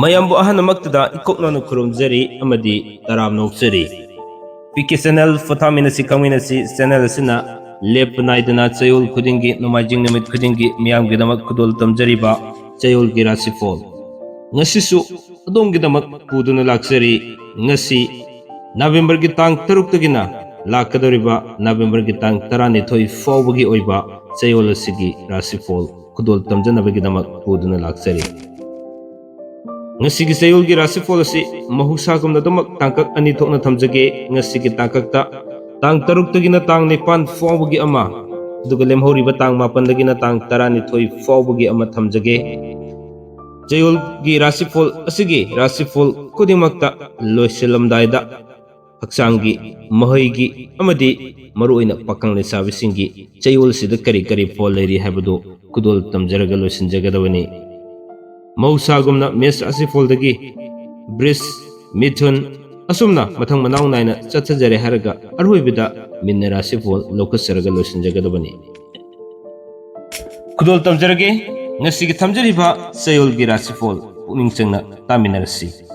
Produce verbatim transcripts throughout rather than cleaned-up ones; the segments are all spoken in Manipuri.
ꯃꯌꯥꯝꯕꯨ ꯑꯍꯥꯟꯕꯃꯛꯇꯗ ꯏꯀꯣꯛꯅꯅ ꯈꯨꯔꯨꯝꯖꯔꯤ ꯑꯃꯗꯤ ꯇꯔꯥꯝꯅ ꯑꯣꯛꯆꯔꯤ꯫ ꯄꯤ ꯀꯦ ꯆꯦꯅꯦꯜ ꯐꯣꯊꯥꯃꯤꯟꯅꯁꯤ ꯈꯪꯃꯤꯟꯅꯁꯤ ꯆꯦꯅꯦꯜ ꯑꯁꯤꯅ ꯂꯦꯞꯄ ꯅꯥꯏꯗꯅ ꯆꯌꯣꯜ ꯈꯨꯗꯤꯡꯒꯤ, ꯅꯣꯡꯃꯥꯏꯖꯤꯡ ꯅꯨꯃꯤꯠ ꯈꯨꯗꯤꯡꯒꯤ ꯃꯤꯌꯥꯝꯒꯤꯗꯃꯛ ꯈꯨꯗꯣꯜ ꯇꯝꯖꯔꯤꯕ ꯆꯌꯣꯜꯒꯤ ꯔꯥꯁꯤꯐꯣꯜ꯫ ꯉꯁꯤꯁꯨ ꯑꯗꯣꯝꯒꯤꯗꯃꯛ ꯄꯨꯗꯨꯅ ꯂꯥꯛꯆꯔꯤ꯫ ꯉꯁꯤ ꯅꯕꯦꯝꯕꯔꯒꯤ ꯇꯥꯡ ꯇꯔꯨꯛꯇꯒꯤꯅ ꯂꯥꯛꯀꯗꯧꯔꯤꯕ ꯅꯕꯦꯝꯕꯔꯒꯤ ꯇꯥꯡ ꯇꯔꯥꯅꯤꯊꯣꯏ ꯐꯥꯎꯕꯒꯤ ꯑꯣꯏꯕ ꯆꯌꯣꯜ ꯑꯁꯤꯒꯤ ꯔꯥꯁꯤꯐꯣꯜ ꯈꯨꯗꯣꯜ ꯇꯝꯖꯅꯕꯒꯤꯗꯃꯛ ꯄꯨꯗꯨꯅ ꯂꯥꯛꯆꯔꯤ꯫ ꯉꯁꯤꯒꯤ ꯆꯌꯣꯜꯒꯤ ꯔꯥꯁꯤꯐꯣꯜ ꯑꯁꯤ ꯃꯍꯧꯁꯥꯒꯨꯝꯅ ꯑꯗꯨꯃꯛ ꯇꯥꯡꯀꯛ ꯑꯅꯤ ꯊꯣꯛꯅ ꯊꯝꯖꯒꯦ꯫ ꯉꯁꯤꯒꯤ ꯇꯥꯡꯀꯛꯇ ꯇꯥꯡ ꯇꯔꯨꯛꯇꯒꯤꯅ ꯇꯥꯡ ꯅꯤꯄꯥꯟ ꯐꯥꯎꯕꯒꯤ ꯑꯃ, ꯑꯗꯨꯒ ꯂꯦꯝꯍꯧꯔꯤꯕ ꯇꯥꯡ ꯃꯥꯄꯟꯗꯒꯤꯅ ꯇꯥꯡ ꯇꯔꯥꯅꯤꯊꯣꯏ ꯐꯥꯎꯕꯒꯤ ꯑꯃ ꯊꯝꯖꯒꯦ꯫ ꯆꯌꯣꯜꯒꯤ ꯔꯥꯁꯤꯐꯣꯜ ꯑꯁꯤꯒꯤ ꯔꯥꯁꯤꯐꯣꯜ ꯈꯨꯗꯤꯡꯃꯛꯇ ꯂꯣꯏꯁꯤꯜꯂꯝꯗꯥꯏꯗ ꯍꯛꯆꯥꯡꯒꯤ, ꯃꯍꯩꯒꯤ ꯑꯃꯗꯤ ꯃꯔꯨꯑꯣꯏꯅ ꯄꯥꯈꯪ ꯂꯩꯁꯥꯕꯤꯁꯤꯡꯒꯤ ꯆꯌꯣꯜꯁꯤꯗ ꯀꯔꯤ ꯀꯔꯤ ꯐꯣꯜ ꯂꯩꯔꯤ ꯍꯥꯏꯕꯗꯨ ꯈꯨꯗꯣꯜ ꯇꯝꯖꯔꯒ ꯂꯣꯏꯁꯤꯟꯖꯒꯗꯕꯅꯤ꯫ ꯃꯍꯧꯁꯥꯒꯨꯝꯅ ꯃꯦꯁ ꯔꯥꯁꯤꯐꯣꯜꯗꯒꯤ ꯕ꯭ꯔꯤꯖ, ꯃꯤꯊꯨꯟ, ꯑꯁꯨꯝꯅ ꯃꯊꯪ ꯃꯅꯥꯎ ꯅꯥꯏꯅ ꯆꯠꯊꯖꯔꯦ ꯍꯥꯏꯔꯒ ꯑꯔꯣꯏꯕꯗ ꯃꯤꯟꯅ ꯔꯥꯁꯤꯐꯣꯜ ꯂꯧꯈꯠꯆꯔꯒ ꯂꯣꯏꯁꯤꯟꯖꯒꯗꯕꯅꯤ꯫ ꯈꯨꯗꯣꯜ ꯇꯝꯖꯔꯒꯦ꯫ ꯉꯁꯤꯒꯤ ꯊꯝꯖꯔꯤꯕ ꯆꯌꯣꯜꯒꯤ ꯔꯥꯁꯤꯐꯣꯜ ꯄꯨꯛꯅꯤꯡ ꯆꯪꯅ ꯇꯥꯃꯤꯟꯅꯔꯁꯤ꯫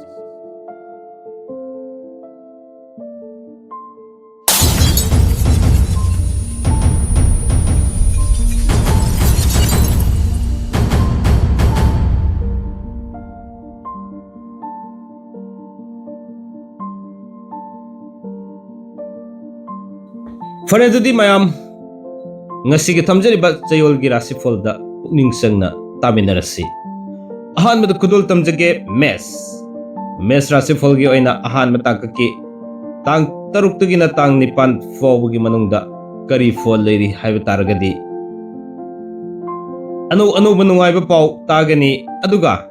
ꯐꯔꯦ, ꯑꯗꯨꯗꯤ ꯃꯌꯥꯝ, ꯉꯁꯤꯒꯤ ꯊꯝꯖꯔꯤꯕ ꯆꯌꯣꯜꯒꯤ ꯔꯥꯁꯤꯐꯣꯜꯗ ꯄꯨꯛꯅꯤꯡ ꯆꯪꯅ ꯇꯥꯃꯤꯟꯅꯔꯁꯤ꯫ ꯑꯍꯥꯟꯕꯗ ꯈꯨꯗꯣꯜ ꯇꯝꯖꯒꯦ, ꯃꯦꯁ꯫ ꯃꯦꯁ ꯔꯥꯁꯤꯐꯣꯜꯒꯤ ꯑꯣꯏꯅ ꯑꯍꯥꯟꯕ ꯇꯥꯡꯀꯛꯀꯤ ꯇꯥꯡ ꯇꯔꯨꯛꯇꯒꯤꯅ ꯇꯥꯡ ꯅꯤꯄꯥꯟ ꯐꯥꯎꯕꯒꯤ ꯃꯅꯨꯡꯗ ꯀꯔꯤ ꯐꯣꯜ ꯂꯩꯔꯤ ꯍꯥꯏꯕ ꯇꯥꯔꯒꯗꯤ, ꯑꯅꯧ ꯑꯅꯧꯕ ꯅꯨꯡꯉꯥꯏꯕ ꯄꯥꯎ ꯇꯥꯒꯅꯤ, ꯑꯗꯨꯒ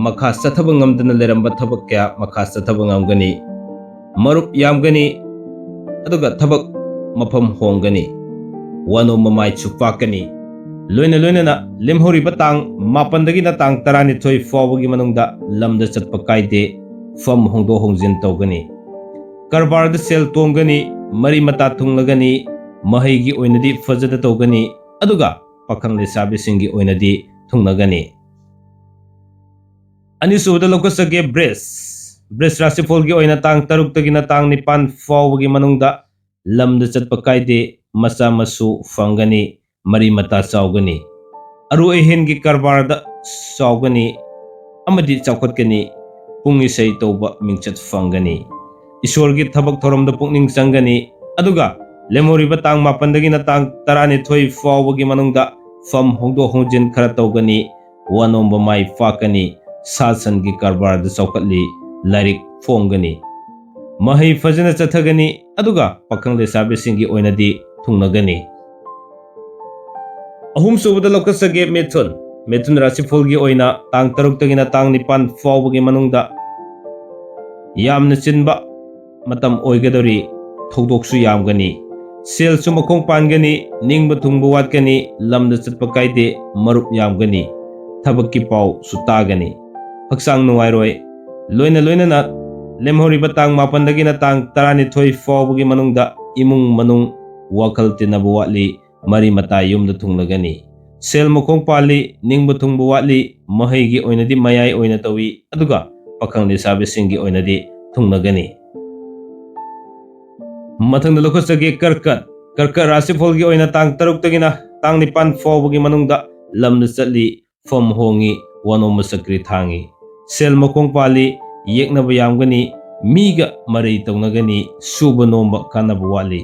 ꯃꯈꯥ ꯆꯠꯊꯕ ꯉꯝꯗꯅ ꯂꯩꯔꯝꯕ ꯊꯕꯛ ꯀꯌꯥ ꯃꯈꯥ ꯆꯠꯊꯕ ꯉꯝꯒꯅꯤ꯫ ꯃꯔꯨꯞ ꯌꯥꯝꯒꯅꯤ, ꯑꯗꯨꯒ ꯊꯕꯛ ꯃꯐꯝ ꯍꯣꯡꯒꯅꯤ꯫ ꯋꯥꯅꯣꯝꯕ ꯃꯥꯏꯁꯨ ꯄꯥꯛꯀꯅꯤ꯫ ꯂꯣꯏꯅ ꯂꯣꯏꯅꯅ ꯂꯦꯝꯍꯧꯔꯤꯕ ꯇꯥꯡ ꯃꯥꯄꯟꯗꯒꯤꯅ ꯇꯥꯡ ꯇꯔꯥꯅꯤꯊꯣꯏ ꯐꯥꯎꯕꯒꯤ ꯃꯅꯨꯡꯗ ꯂꯝꯗ ꯆꯠꯄ ꯀꯥꯏꯗꯦ, ꯐꯝ ꯍꯣꯡꯗꯣꯛ ꯍꯣꯡꯖꯤꯟ ꯇꯧꯒꯅꯤ꯫ ꯀꯔꯕꯥꯔꯗ ꯁꯦꯜ ꯇꯣꯡꯒꯅꯤ, ꯃꯔꯤ ꯃꯇꯥ ꯊꯨꯡꯂꯒꯅꯤ, ꯃꯍꯩꯒꯤ ꯑꯣꯏꯅꯗꯤ ꯐꯖꯅ ꯇꯧꯒꯅꯤ, ꯑꯗꯨꯒ ꯄꯥꯈꯪ ꯂꯩꯁꯥꯕꯤꯁꯤꯡꯒꯤ ꯑꯣꯏꯅꯗꯤ ꯊꯨꯡꯅꯒꯅꯤ꯫ ꯑꯅꯤꯁꯨꯕꯗ ꯂꯧꯈꯠꯆꯒꯦ ꯕ꯭ꯔꯤꯖ꯫ ꯕ꯭ꯔꯤꯖ ꯔꯥꯁꯤꯐꯣꯜꯒꯤ ꯑꯣꯏꯅ ꯇꯥꯡ ꯇꯔꯨꯛꯇꯒꯤꯅ ꯇꯥꯡ ꯅꯤꯄꯥꯟ ꯐꯥꯎꯕꯒꯤ ꯃꯅꯨꯡꯗ ꯂꯝꯗ ꯆꯠꯄ ꯀꯥꯏꯗꯦ, ꯃꯆꯥ ꯃꯁꯨ ꯐꯪꯒꯅꯤ, ꯃꯔꯤ ꯃꯇꯥ ꯆꯥꯎꯒꯅꯤ, ꯑꯔꯨ ꯑꯍꯦꯟꯒꯤ ꯀꯔꯕꯥꯔꯗ ꯆꯥꯎꯒꯅꯤ ꯑꯃꯗꯤ ꯆꯥꯎꯈꯠꯀꯅꯤ, ꯄꯨꯡ ꯏꯁꯩ ꯇꯧꯕ ꯃꯤꯡꯆꯠ ꯐꯪꯒꯅꯤ, ꯏꯁꯣꯔꯒꯤ ꯊꯕꯛ ꯊꯧꯔꯝꯗ ꯄꯨꯛꯅꯤꯡ ꯆꯪꯒꯅꯤ, ꯑꯗꯨꯒ ꯂꯦꯝꯍꯧꯔꯤꯕ ꯇꯥꯡ ꯃꯥꯄꯟꯗꯒꯤꯅ ꯇꯥꯡ ꯇꯔꯥꯅꯤꯊꯣꯏ ꯐꯥꯎꯕꯒꯤ ꯃꯅꯨꯡꯗ ꯐꯝ ꯍꯣꯡꯗꯣꯛ ꯍꯣꯡꯖꯤꯟ ꯈꯔ ꯇꯧꯒꯅꯤ, ꯋꯥꯅꯣꯝꯕ ꯃꯥꯏ ꯄꯥꯛꯀꯅꯤ, ꯁꯥ ꯁꯟꯒꯤ ꯀꯔꯕꯥꯔꯗ ꯆꯥꯎꯈꯠꯂꯤ, ꯂꯥꯏꯔꯤꯛ ꯐꯣꯡꯒꯅꯤ, ꯃꯍꯩ ꯐꯖꯅ ꯆꯠꯊꯒꯅꯤ, ꯑꯗꯨꯒ ꯄꯥꯈꯪ ꯂꯩꯁꯥꯕꯤꯁꯤꯡꯒꯤ ꯑꯣꯏꯅꯗꯤ ꯊꯨꯡꯅꯒꯅꯤ꯫ ꯑꯍꯨꯝꯁꯨꯕꯗ ꯂꯧꯈꯠꯆꯒꯦ ꯃꯤꯊꯨꯟ꯫ ꯃꯤꯊꯨꯟ ꯔꯥꯁꯤꯐꯣꯜꯒꯤ ꯑꯣꯏꯅ ꯇꯥꯡ ꯇꯔꯨꯛꯇꯒꯤꯅ ꯇꯥꯡ ꯅꯤꯄꯥꯟ ꯐꯥꯎꯕꯒꯤ ꯃꯅꯨꯡꯗ ꯌꯥꯝꯅ ꯆꯤꯟꯕ ꯃꯇꯝ ꯑꯣꯏꯒꯗꯧꯔꯤ, ꯊꯧꯗꯣꯛꯁꯨ ꯌꯥꯝꯒꯅꯤ, ꯁꯦꯜꯁꯨ ꯃꯈꯣꯡ ꯄꯥꯟꯒꯅꯤ, ꯅꯤꯡꯕ ꯊꯨꯡꯕ ꯋꯥꯠꯀꯅꯤ, ꯂꯝꯗ ꯆꯠꯄ ꯀꯥꯏꯗꯦ, ꯃꯔꯨꯞ ꯌꯥꯝꯒꯅꯤ, ꯊꯕꯛꯀꯤ ꯄꯥꯎꯁꯨ ꯇꯥꯒꯅꯤ, ꯍꯛꯆꯥꯡ ꯅꯨꯡꯉꯥꯏꯔꯣꯏ꯫ ꯂꯣꯏꯅ ꯂꯣꯏꯅꯅ ꯂꯦꯝꯍꯧꯔꯤꯕ ꯇꯥꯡ ꯃꯥꯄꯟꯗꯒꯤꯅ ꯇꯥꯡ ꯇꯔꯥꯅꯤꯊꯣꯏ ꯐꯥꯎꯕꯒꯤ ꯃꯅꯨꯡꯗ ꯏꯃꯨꯡ ꯃꯅꯨꯡ ꯋꯥꯈꯜ ꯇꯤꯟꯅꯕ ꯋꯥꯠꯂꯤ, ꯃꯔꯤ ꯃꯇꯥ ꯌꯨꯝꯗ ꯊꯨꯡꯂꯒꯅꯤ꯫ ꯁꯦꯜ ꯃꯈꯣꯡ ꯄꯥꯜꯂꯤ, ꯅꯤꯡꯕ ꯊꯨꯡꯕ ꯋꯥꯠꯂꯤ, ꯃꯍꯩꯒꯤ ꯑꯣꯏꯅꯗꯤ ꯃꯌꯥꯏ ꯑꯣꯏꯅ ꯇꯧꯏ, ꯑꯗꯨꯒ ꯄꯥꯈꯪ ꯂꯩꯁꯥꯕꯤꯁꯤꯡꯒꯤ ꯑꯣꯏꯅꯗꯤ ꯊꯨꯡꯅꯒꯅꯤ꯫ ꯃꯊꯪꯗ ꯂꯧꯈꯠꯆꯒꯦ ꯀꯔꯀꯠ꯫ ꯀꯔꯀꯠ ꯔꯥꯁꯤꯐꯣꯜꯒꯤ ꯑꯣꯏꯅ ꯇꯥꯡ ꯇꯔꯨꯛꯇꯒꯤꯅ ꯇꯥꯡ ꯅꯤꯄꯥꯟ ꯐꯥꯎꯕꯒꯤ ꯃꯅꯨꯡꯗ ꯂꯝꯗ ꯆꯠꯂꯤ, ꯐꯝ ꯍꯣꯡꯉꯤ, ꯋꯥꯅꯣꯝꯕ ꯆꯀ꯭ꯔꯤ ꯊꯥꯡꯉꯤ, ꯁꯦꯜ ꯃꯈꯣꯡ ꯄꯥꯜꯂꯤ, ꯌꯦꯛꯅꯕ ꯌꯥꯝꯒꯅꯤ, ꯃꯤꯒ ꯃꯔꯩ ꯇꯧꯅꯒꯅꯤ, ꯁꯨꯕ ꯅꯣꯝꯕ ꯀꯥꯟꯅꯕ ꯋꯥꯠꯂꯤ,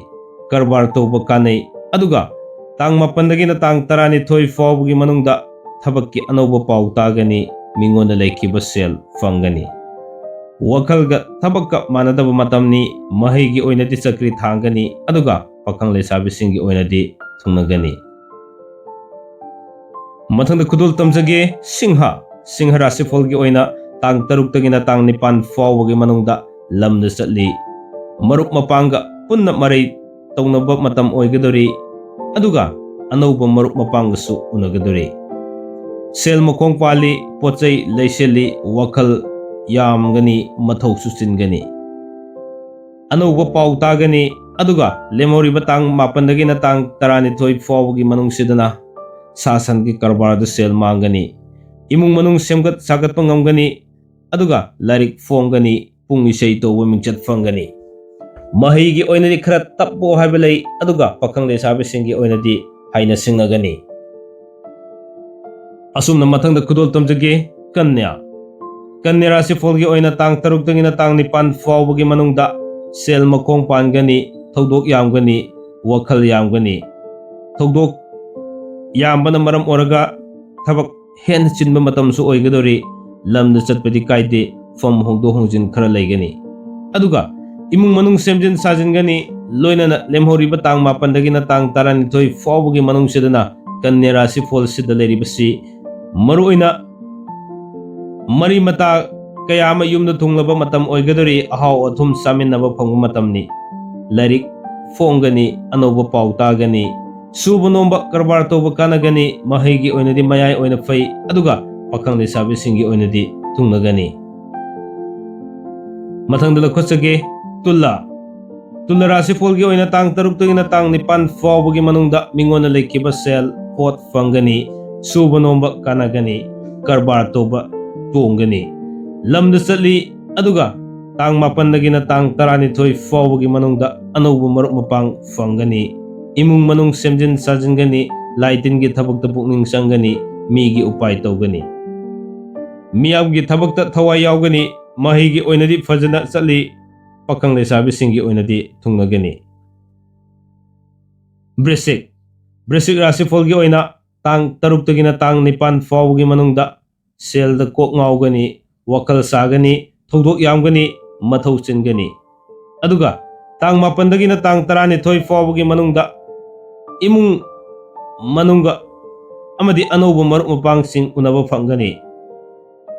ꯀꯔꯕꯥꯔ ꯇꯧꯕ ꯀꯥꯟꯅꯩ, ꯑꯗꯨꯒ ꯇꯥꯡ ꯃꯥꯄꯟꯗꯒꯤꯅ ꯇꯥꯡ ꯇꯔꯥꯅꯤꯊꯣꯏ ꯐꯥꯎꯕꯒꯤ ꯃꯅꯨꯡꯗ ꯊꯕꯛꯀꯤ ꯑꯅꯧꯕ ꯄꯥꯎ ꯇꯥꯒꯅꯤ, ꯃꯤꯉꯣꯟꯗ ꯂꯩꯈꯤꯕ ꯁꯦꯜ ꯐꯪꯒꯅꯤ꯫ ꯋꯥꯈꯜꯒ ꯊꯕꯛꯀ ꯃꯥꯟꯅꯗꯕ ꯃꯇꯝꯅꯤ, ꯃꯍꯩꯒꯤ ꯑꯣꯏꯅꯗꯤ ꯆꯀ꯭ꯔꯤ ꯊꯥꯡꯒꯅꯤ, ꯑꯗꯨꯒ ꯄꯥꯈꯪ ꯂꯩꯁꯥꯕꯤꯁꯤꯡꯒꯤ ꯑꯣꯏꯅꯗꯤ ꯊꯨꯡꯅꯒꯅꯤ꯫ ꯃꯊꯪꯗ ꯈꯨꯗꯣꯜ ꯇꯝꯖꯒꯦ ꯁꯤꯡꯍ꯫ ꯁꯤꯡꯍ ꯔꯥꯁꯤꯐꯣꯜꯒꯤ ꯑꯣꯏꯅ ꯇꯥꯡ ꯇꯔꯨꯛꯇꯒꯤꯅ ꯇꯥꯡ ꯅꯤꯄꯥꯟ ꯐꯥꯎꯕꯒꯤ ꯃꯅꯨꯡꯗ ꯂꯝꯗ ꯆꯠꯂꯤ꯫ ꯃꯔꯨꯞ ꯃꯄꯥꯡꯒ ꯄꯨꯟꯅ ꯃꯔꯩ ꯇꯧꯅꯕ ꯃꯇꯝ ꯑꯣꯏꯒꯗꯧꯔꯤ, ꯑꯗꯨꯒ ꯑꯅꯧꯕ ꯃꯔꯨꯞ ꯃꯄꯥꯡꯒꯁꯨ ꯎꯅꯒꯗꯧꯔꯤ꯫ ꯁꯦꯜ ꯃꯈꯣꯡ ꯄꯥꯜꯂꯤ, ꯄꯣꯠ ꯆꯩ ꯂꯩꯁꯤꯜꯂꯤ, ꯋꯥꯈꯜ ꯌꯥꯝꯒꯅꯤ, ꯃꯊꯧꯁꯨ ꯆꯤꯟꯒꯅꯤ꯫ ꯑꯅꯧꯕ ꯄꯥꯎ ꯇꯥꯒꯅꯤ꯫ ꯑꯗꯨꯒ ꯂꯦꯝꯍꯧꯔꯤꯕ ꯇꯥꯡ ꯃꯥꯄꯟꯗꯒꯤꯅ ꯇꯥꯡ ꯇꯔꯥꯅꯤꯊꯣꯏ ꯐꯥꯎꯕꯒꯤ ꯃꯅꯨꯡꯁꯤꯗꯅ ꯁꯥ ꯁꯟꯒꯤ ꯀꯔꯕꯥꯔꯗ ꯁꯦꯜ ꯃꯥꯡꯒꯅꯤ꯫ ꯏꯃꯨꯡ ꯃꯅꯨꯡ ꯁꯦꯝꯒꯠ ꯁꯥꯒꯠꯄ ꯉꯝꯒꯅꯤ꯫ ꯑꯗꯨꯒ ꯂꯥꯏꯔꯤꯛ ꯐꯣꯡꯒꯅꯤ, ꯄꯨꯡ ꯏꯁꯩ ꯇꯧꯕ ꯃꯤꯡꯆꯠ ꯐꯪꯒꯅꯤ꯫ ꯃꯍꯩꯒꯤ ꯑꯣꯏꯅꯗꯤ ꯈꯔ ꯇꯞꯄꯣ ꯍꯥꯏꯕ ꯂꯩ, ꯑꯗꯨꯒ ꯄꯥꯈꯪ ꯂꯩꯁꯥꯕꯤꯁꯤꯡꯒꯤ ꯑꯣꯏꯅꯗꯤ ꯍꯥꯏꯅ ꯁꯤꯡꯅꯒꯅꯤ꯫ ꯑꯁꯨꯝꯅ ꯃꯊꯪꯗ ꯈꯨꯗꯣꯜ ꯇꯝꯖꯒꯦ꯫ ꯀꯟꯌꯥ꯫ ꯀꯟꯌꯥ ꯔꯥꯁꯤꯐꯣꯜꯒꯤ ꯑꯣꯏꯅ ꯇꯥꯡ ꯇꯔꯨꯛꯇꯒꯤꯅ ꯇꯥꯡ ꯅꯤꯄꯥꯟ ꯐꯥꯎꯕꯒꯤ ꯃꯅꯨꯡꯗ ꯁꯦꯜ ꯃꯈꯣꯡ ꯄꯥꯟꯒꯅꯤ, ꯊꯧꯗꯣꯛ ꯌꯥꯝꯒꯅꯤ, ꯋꯥꯈꯜ ꯌꯥꯝꯒꯅꯤ꯫ ꯊꯧꯗꯣꯛ ꯌꯥꯝꯕꯅ ꯃꯔꯝ ꯑꯣꯏꯔꯒ ꯊꯕꯛ ꯍꯦꯟꯅ ꯆꯤꯟꯕ ꯃꯇꯝꯁꯨ ꯑꯣꯏꯒꯗꯧꯔꯤ꯫ ꯂꯝꯗ ꯆꯠꯄꯗꯤ ꯀꯥꯏꯗꯦ, ꯐꯝ ꯍꯣꯡꯗꯣꯛ ꯍꯣꯡꯖꯤꯟ ꯈꯔ ꯂꯩꯒꯅꯤ꯫ ꯑꯗꯨꯒ ꯏꯃꯨꯡ ꯃꯅꯨꯡ ꯁꯦꯝꯖꯤꯟ ꯁꯥꯖꯤꯟꯒꯅꯤ, ꯂꯣꯏꯅꯅ ꯂꯦꯝꯍꯧꯔꯤꯕ ꯇꯥꯡ ꯃꯥꯄꯟꯗꯒꯤꯅ ꯇꯥꯡ ꯇꯔꯥꯅꯤꯊꯣꯏ ꯐꯥꯎꯕꯒꯤ ꯃꯅꯨꯡꯁꯤꯗꯅ ꯀꯟꯌꯥ ꯔꯥꯁꯤꯐꯣꯜꯁꯤꯗ ꯂꯩꯔꯤꯕꯁꯤ ꯃꯔꯨꯑꯣꯏꯅ ꯃꯔꯤ ꯃꯇꯥ ꯀꯌꯥ ꯑꯃ ꯌꯨꯝꯗ ꯊꯨꯡꯂꯕ ꯃꯇꯝ ꯑꯣꯏꯒꯗꯧꯔꯤ, ꯑꯍꯥꯎ ꯑꯊꯨꯝ ꯆꯥꯃꯤꯟꯅꯕ ꯐꯪꯕ ꯃꯇꯝꯅꯤ꯫ ꯂꯥꯏꯔꯤꯛ ꯐꯣꯡꯒꯅꯤ, ꯑꯅꯧꯕ ꯄꯥꯎ ꯇꯥꯒꯅꯤ, ꯁꯨꯕ ꯅꯣꯝꯕ ꯀꯔꯕꯥꯔ ꯇꯧꯕ ꯀꯥꯟꯅꯒꯅꯤ, ꯃꯍꯩꯒꯤ ꯑꯣꯏꯅꯗꯤ ꯃꯌꯥꯏ ꯑꯣꯏꯅ ꯐꯩ, ꯑꯗꯨꯒ ꯄꯥꯈꯪ ꯂꯩꯁꯥꯕꯤꯁꯤꯡꯒꯤ ꯑꯣꯏꯅꯗꯤ ꯊꯨꯡꯅꯒꯅꯤ꯫ ꯃꯊꯪꯗ ꯂꯧꯈꯠꯆꯒꯦ, ꯇꯨꯂꯥ꯫ ꯇꯨꯂꯥ ꯔꯥꯁꯤꯐꯣꯜꯒꯤ ꯑꯣꯏꯅ ꯇꯥꯡ ꯇꯔꯨꯛꯇꯒꯤꯅ ꯇꯥꯡ ꯅꯤꯄꯥꯟ ꯐꯥꯎꯕꯒꯤ ꯃꯅꯨꯡꯗ ꯃꯤꯉꯣꯟꯗ ꯂꯩꯈꯤꯕ ꯁꯦꯜ ꯄꯣꯠ ꯐꯪꯒꯅꯤ, ꯁꯨꯕ ꯅꯣꯝꯕ ꯀꯥꯟꯅꯒꯅꯤ, ꯀꯔꯕꯥꯔ ꯇꯧꯕ ꯇꯣꯡꯒꯅꯤ꯫ ꯂꯝꯗ ꯆꯠꯂꯤ, ꯑꯗꯨꯒ ꯇꯥꯡ ꯃꯥꯄꯟꯗꯒꯤꯅ ꯇꯥꯡ ꯇꯔꯥꯅꯤꯊꯣꯏ ꯐꯥꯎꯕꯒꯤ ꯃꯅꯨꯡꯗ ꯑꯅꯧꯕ ꯃꯔꯨꯞ ꯃꯄꯥꯡ ꯐꯪꯒꯅꯤ꯫ ꯏꯃꯨꯡ ꯃꯅꯨꯡ ꯁꯦꯝꯖꯤꯟ ꯁꯥꯖꯤꯟꯒꯅꯤ, ꯂꯥꯏ ꯇꯤꯟꯒꯤ ꯊꯕꯛꯇ ꯄꯨꯛꯅꯤꯡ ꯆꯪꯒꯅꯤ, ꯃꯤꯒꯤ ꯎꯄꯥꯏ ꯇꯧꯒꯅꯤ꯫ ꯃꯤꯌꯥꯝꯒꯤ ꯊꯕꯛꯇ ꯊꯋꯥꯏ ꯌꯥꯎꯒꯅꯤ, ꯃꯍꯩꯒꯤ ꯑꯣꯏꯅꯗꯤ ꯐꯖꯅ ꯆꯠꯂꯤ, ꯄꯥꯈꯪ ꯂꯩꯁꯥꯕꯤꯁꯤꯡꯒꯤ ꯑꯣꯏꯅꯗꯤ ꯊꯨꯡꯅꯒꯅꯤ꯫ ꯕ꯭ꯔꯤꯁꯤꯛ꯫ ꯕ꯭ꯔꯤꯁꯤꯛ ꯔꯥꯁꯤꯐꯣꯜꯒꯤ ꯑꯣꯏꯅ ꯇꯥꯡ ꯇꯔꯨꯛꯇꯒꯤꯅ ꯇꯥꯡ ꯅꯤꯄꯥꯟ ꯐꯥꯎꯕꯒꯤ ꯃꯅꯨꯡꯗ ꯁꯦꯜꯗ ꯀꯣꯛ ꯉꯥꯎꯒꯅꯤ, ꯋꯥꯈꯜ ꯁꯥꯒꯅꯤ, ꯊꯧꯗꯣꯛ ꯌꯥꯝꯒꯅꯤ, ꯃꯊꯧ ꯆꯤꯟꯒꯅꯤ꯫ ꯑꯗꯨꯒ ꯇꯥꯡ ꯃꯥꯄꯟꯗꯒꯤꯅ ꯇꯥꯡ ꯇꯔꯥꯅꯤꯊꯣꯏ ꯐꯥꯎꯕꯒꯤ ꯃꯅꯨꯡꯗ ꯏꯃꯨꯡ ꯃꯅꯨꯡꯒ ꯑꯃꯗꯤ ꯑꯅꯧꯕ ꯃꯔꯨꯞ ꯃꯄꯥꯡꯁꯤꯡ ꯎꯅꯕ ꯐꯪꯒꯅꯤ꯫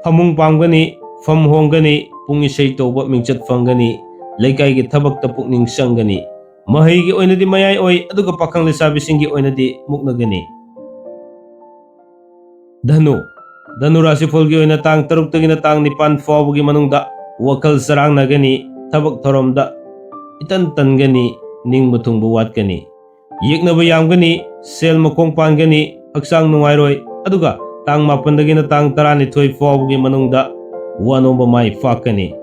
ꯐꯃꯨꯡ ꯄꯥꯝꯒꯅꯤ, ꯐꯝ ꯍꯣꯡꯒꯅꯤ, ꯄꯨꯡ ꯏꯁꯩ ꯇꯧꯕ ꯃꯤꯡꯆꯠ ꯐꯪꯒꯅꯤ, ꯂꯩꯀꯥꯏꯒꯤ ꯊꯕꯛꯇ ꯄꯨꯛꯅꯤꯡ ꯆꯪꯒꯅꯤ꯫ ꯃꯍꯩꯒꯤ ꯑꯣꯏꯅꯗꯤ ꯃꯌꯥꯏ ꯑꯣꯏ, ꯑꯗꯨꯒ ꯄꯥꯈꯪ ꯂꯩꯁꯥꯕꯤꯁꯤꯡꯒꯤ ꯑꯣꯏꯅꯗꯤ ꯃꯨꯛꯅꯒꯅꯤ꯫ ꯙꯅꯨ꯫ ꯙꯅꯨ ꯔꯥꯁꯤꯐꯣꯜꯒꯤ ꯑꯣꯏꯅ ꯇꯥꯡ ꯇꯔꯨꯛꯇꯒꯤꯅ ꯇꯥꯡ ꯅꯤꯄꯥꯟ ꯐꯥꯎꯕꯒꯤ ꯃꯅꯨꯡꯗ ꯋꯥꯈꯜ ꯆꯔꯥꯡꯅꯒꯅꯤ, ꯊꯕꯛ ꯊꯧꯔꯝꯗ ꯏꯇꯟ ꯇꯟꯒꯅꯤ, ꯅꯤꯡꯕ ꯊꯨꯡꯕ ꯋꯥꯠꯀꯅꯤ꯫ ꯌꯦꯛꯅꯕ ꯌꯥꯝꯒꯅꯤ, ꯁꯦꯜ ꯃꯈꯣꯡ ꯄꯥꯟꯒꯅꯤ, ꯍꯛꯆꯥꯡ ꯅꯨꯡꯉꯥꯏꯔꯣꯏ꯫ ꯑꯗꯨꯒ ꯇꯥꯡ ꯃꯥꯄꯟꯗꯒꯤꯅ ꯇꯥꯡ ꯇꯔꯥꯅꯤꯊꯣꯏ ꯐꯥꯎꯕꯒꯤ ꯃꯅꯨꯡꯗ ꯋꯥꯅꯣꯝꯕ ꯃꯥꯏ ꯄꯥꯛꯀꯅꯤ꯫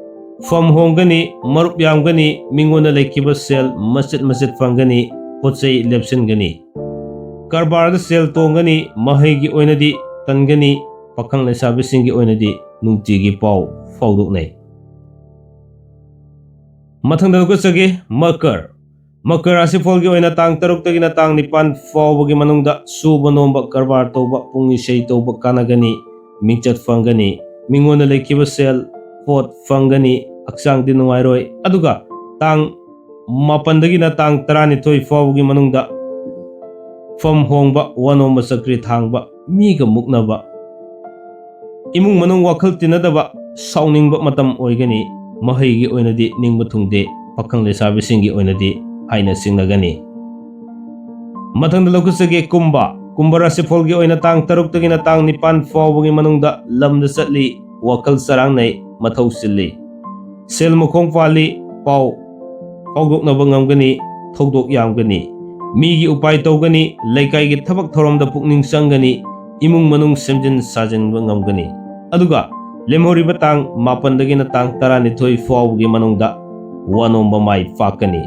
ꯐꯝ ꯍꯣꯡꯒꯅꯤ, ꯃꯔꯨꯞ ꯌꯥꯝꯒꯅꯤ, ꯃꯤꯉꯣꯟꯗ ꯂꯩꯈꯤꯕ ꯁꯦꯜ ꯃꯆꯤꯠ ꯃꯆꯤꯠ ꯐꯪꯒꯅꯤ, ꯄꯣꯠ ꯆꯩ ꯂꯦꯞꯁꯤꯟꯒꯅꯤ꯫ ꯀꯔꯕꯥꯔꯗ ꯁꯦꯜ ꯇꯣꯡꯒꯅꯤ, ꯃꯍꯩꯒꯤ ꯑꯣꯏꯅꯗꯤ ꯇꯟꯒꯅꯤ, ꯄꯥꯈꯪ ꯂꯩꯁꯥꯕꯤꯁꯤꯡꯒꯤ ꯑꯣꯏꯅꯗꯤ ꯅꯨꯡꯇꯤꯒꯤ ꯄꯥꯎ ꯐꯥꯎꯗꯣꯛꯅꯩ꯫ ꯃꯊꯪꯗ ꯂꯧꯈꯠꯆꯒꯦ, ꯃꯀꯔ꯫ ꯃꯀꯔ ꯔꯥꯁꯤꯐꯣꯜꯒꯤ ꯑꯣꯏꯅ ꯇꯥꯡ ꯇꯔꯨꯛꯇꯒꯤꯅ ꯇꯥꯡ ꯅꯤꯄꯥꯟ ꯐꯥꯎꯕꯒꯤ ꯃꯅꯨꯡꯗ ꯁꯨꯕ ꯅꯣꯝꯕ, ꯀꯔꯕꯥꯔ ꯇꯧꯕ, ꯄꯨꯡ ꯏꯁꯩ ꯇꯧꯕ ꯀꯥꯟꯅꯒꯅꯤ, ꯃꯤꯡꯆꯠ ꯐꯪꯒꯅꯤ, ꯃꯤꯉꯣꯟꯗ ꯂꯩꯈꯤꯕ ꯁꯦꯜ, ꯄꯣꯠ ꯐꯪꯒꯅꯤ, ꯍꯛꯆꯥꯡꯗꯤ ꯅꯨꯡꯉꯥꯏꯔꯣꯏ꯫ ꯑꯗꯨꯒ ꯇꯥꯡ ꯃꯥꯄꯟꯗꯒꯤꯅ ꯇꯥꯡ ꯇꯔꯥꯅꯤꯊꯣꯏ ꯐꯥꯎꯕꯒꯤ ꯃꯅꯨꯡꯗ ꯐꯝ ꯍꯣꯡꯕ, ꯋꯥꯅꯣꯝꯕ, ꯆꯀ꯭ꯔꯤ ꯊꯥꯡꯕ, ꯃꯤꯒ ꯃꯨꯛꯅꯕ, ꯏꯃꯨꯡ ꯃꯅꯨꯡ ꯋꯥꯈꯜ ꯇꯤꯟꯅꯗꯕ, ꯁꯥꯎꯅꯤꯡꯕ ꯃꯇꯝ ꯑꯣꯏꯒꯅꯤ꯫ ꯃꯍꯩꯒꯤ ꯑꯣꯏꯅꯗꯤ ꯅꯤꯡꯕ ꯊꯨꯡꯗꯦ, ꯄꯥꯈꯪ ꯂꯩꯁꯥꯕꯤꯁꯤꯡꯒꯤ ꯑꯣꯏꯅꯗꯤ ꯍꯥꯏꯅ ꯁꯤꯡꯅꯒꯅꯤ꯫ ꯃꯊꯪꯗ ꯂꯧꯈꯠꯆꯒꯦ, ꯀꯨꯝꯚ꯫ ꯀꯨꯝꯚ ꯔꯥꯁꯤꯐꯣꯜꯒꯤ ꯑꯣꯏꯅ ꯇꯥꯡ ꯇꯔꯨꯛꯇꯒꯤꯅ ꯇꯥꯡ ꯅꯤꯄꯥꯟ ꯐꯥꯎꯕꯒꯤ ꯃꯅꯨꯡꯗ ꯂꯝꯗ ꯆꯠꯂꯤ, ꯋꯥꯈꯜ ꯆꯔꯥꯡꯅꯩ, ꯃꯊꯧ ꯆꯤꯜꯂꯤ꯫ ꯁꯦꯜ ꯃꯈꯣꯡ ꯄꯥꯜꯂꯤ, ꯄꯥꯎ ꯐꯥꯎꯗꯣꯛꯅꯕ ꯉꯝꯒꯅꯤ, ꯊꯧꯗꯣꯛ ꯌꯥꯝꯒꯅꯤ꯫ ꯃꯤꯒꯤ ꯎꯄꯥꯏ ꯇꯧꯒꯅꯤ, ꯂꯩꯀꯥꯏꯒꯤ ꯊꯕꯛ ꯊꯧꯔꯝꯗ ꯄꯨꯛꯅꯤꯡ ꯆꯪꯒꯅꯤ, ꯏꯃꯨꯡ ꯃꯅꯨꯡ ꯁꯦꯝꯖꯤꯟ ꯁꯥꯖꯤꯟꯕ ꯉꯝꯒꯅꯤ꯫ ꯑꯗꯨꯒ ꯂꯦꯝꯍꯧꯔꯤꯕ ꯇꯥꯡ ꯃꯥꯄꯟꯗꯒꯤꯅ ꯇꯥꯡ ꯇꯔꯥꯅꯤꯊꯣꯏ ꯐꯥꯎꯕꯒꯤ ꯃꯅꯨꯡꯗ ꯋꯥꯅꯣꯝꯕ ꯃꯥꯏ ꯄꯥꯛꯀꯅꯤ꯫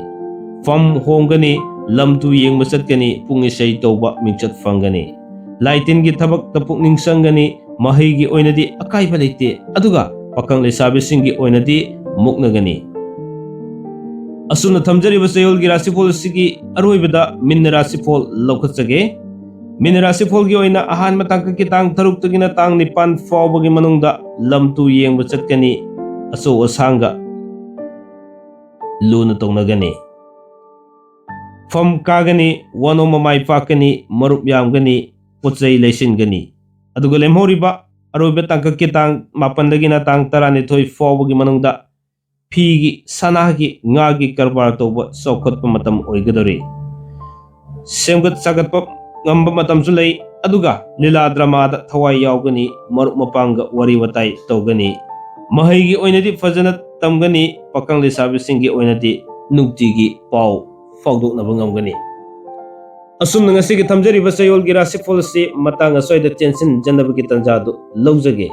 ꯐꯝ ꯍꯣꯡꯒꯅꯤ, ꯂꯝ ꯇꯨ ꯌꯦꯡꯕ ꯆꯠꯀꯅꯤ, ꯄꯨꯡ ꯏꯁꯩ ꯇꯧꯕ ꯃꯤꯡꯆꯠ ꯐꯪꯒꯅꯤ꯫ ꯂꯥꯏ ꯇꯤꯟꯒꯤ ꯊꯕꯛꯇ ꯄꯨꯛꯅꯤꯡ ꯆꯪꯒꯅꯤ, ꯃꯍꯩꯒꯤ ꯑꯣꯏꯅꯗꯤ ꯑꯀꯥꯏꯕ ꯂꯩꯇꯦ, ꯑꯗꯨꯒ ꯄꯥꯈꯪ ꯂꯩꯁꯥꯕꯤꯁꯤꯡꯒꯤ ꯑꯣꯏꯅꯗꯤ ꯃꯨꯛꯅꯒꯅꯤ꯫ ꯑꯁꯨꯝꯅ ꯊꯝꯖꯔꯤꯕ ꯆꯌꯣꯜꯒꯤ ꯔꯥꯁꯤꯐꯣꯜ ꯑꯁꯤꯒꯤ ꯑꯔꯣꯏꯕꯗ ꯃꯤꯟ ꯔꯥꯁꯤꯐꯣꯜ ꯂꯧꯈꯠꯆꯒꯦ꯫ ꯃꯤꯟ ꯔꯥꯁꯤꯐꯣꯜꯒꯤ ꯑꯣꯏꯅ ꯑꯍꯥꯟꯕ ꯇꯥꯡꯀꯛꯀꯤ ꯇꯥꯡ ꯇꯔꯨꯛꯇꯒꯤꯅ ꯇꯥꯡ ꯅꯤꯄꯥꯟ ꯐꯥꯎꯕꯒꯤ ꯃꯅꯨꯡꯗ ꯂꯝ ꯇꯨ ꯌꯦꯡꯕ ꯆꯠꯀꯅꯤ, ꯑꯆꯧ ꯑꯁꯥꯡꯒ ꯂꯨꯅ ꯇꯧꯅꯒꯅꯤ꯫ ꯐꯝ ꯀꯥꯒꯅꯤ, ꯋꯥꯅꯣꯝꯕ ꯃꯥꯏ ꯄꯥꯛꯀꯅꯤ, ꯃꯔꯨꯞ ꯌꯥꯝꯒꯅꯤ, ꯄꯣꯠ ꯆꯩ ꯂꯩꯁꯤꯟꯒꯅꯤ꯫ ꯑꯗꯨꯒ ꯂꯦꯝꯍꯧꯔꯤꯕ ꯑꯔꯣꯏꯕ ꯇꯥꯡꯀꯛꯀꯤ ꯇꯥꯡ ꯃꯥꯄꯟꯗꯒꯤꯅ ꯇꯥꯡ ꯇꯔꯥꯅꯤꯊꯣꯏ ꯐꯥꯎꯕꯒꯤ ꯃꯅꯨꯡꯗ ꯐꯤꯒꯤ, ꯁꯅꯥꯒꯤ, ꯉꯥꯒꯤ ꯀꯔꯕꯥꯔ ꯇꯧꯕ ꯆꯥꯎꯈꯠꯄ ꯃꯇꯝ ꯑꯣꯏꯒꯗꯧꯔꯤ꯫ ꯁꯦꯝꯒꯠ ꯁꯥꯒꯠꯄ ꯉꯝꯕ ꯃꯇꯝꯁꯨ ꯂꯩ꯫ ꯑꯗꯨꯒ ꯂꯤꯂꯥ ꯗ꯭ꯔꯃꯥꯗ ꯊꯋꯥꯏ ꯌꯥꯎꯒꯅꯤ, ꯃꯔꯨꯞ ꯃꯄꯥꯡꯒ ꯋꯥꯔꯤ ꯋꯥꯇꯥꯏ ꯇꯧꯒꯅꯤ꯫ ꯃꯍꯩꯒꯤ ꯑꯣꯏꯅꯗꯤ ꯐꯖꯅ ꯇꯝꯒꯅꯤ, ꯄꯥꯈꯪ ꯂꯩꯁꯥꯕꯤꯁꯤꯡꯒꯤ ꯑꯣꯏꯅꯗꯤ ꯅꯨꯡꯇꯤꯒꯤ ꯄꯥꯎ ꯐꯥꯎꯗꯣꯛꯅꯕ ꯉꯝꯒꯅꯤ꯫ ꯑꯁꯨꯝꯅ ꯉꯁꯤꯒꯤ ꯊꯝꯖꯔꯤꯕ ꯆꯌꯣꯜꯒꯤ ꯔꯥꯁꯤꯐꯣꯜ ꯑꯁꯤ ꯃꯇꯥꯡ ꯑꯁ꯭ꯋꯥꯏꯗ ꯇꯦꯟꯁꯤꯟꯖꯅꯕꯒꯤ ꯇꯥꯟꯖꯥꯗꯨ ꯂꯧꯖꯒꯦ꯫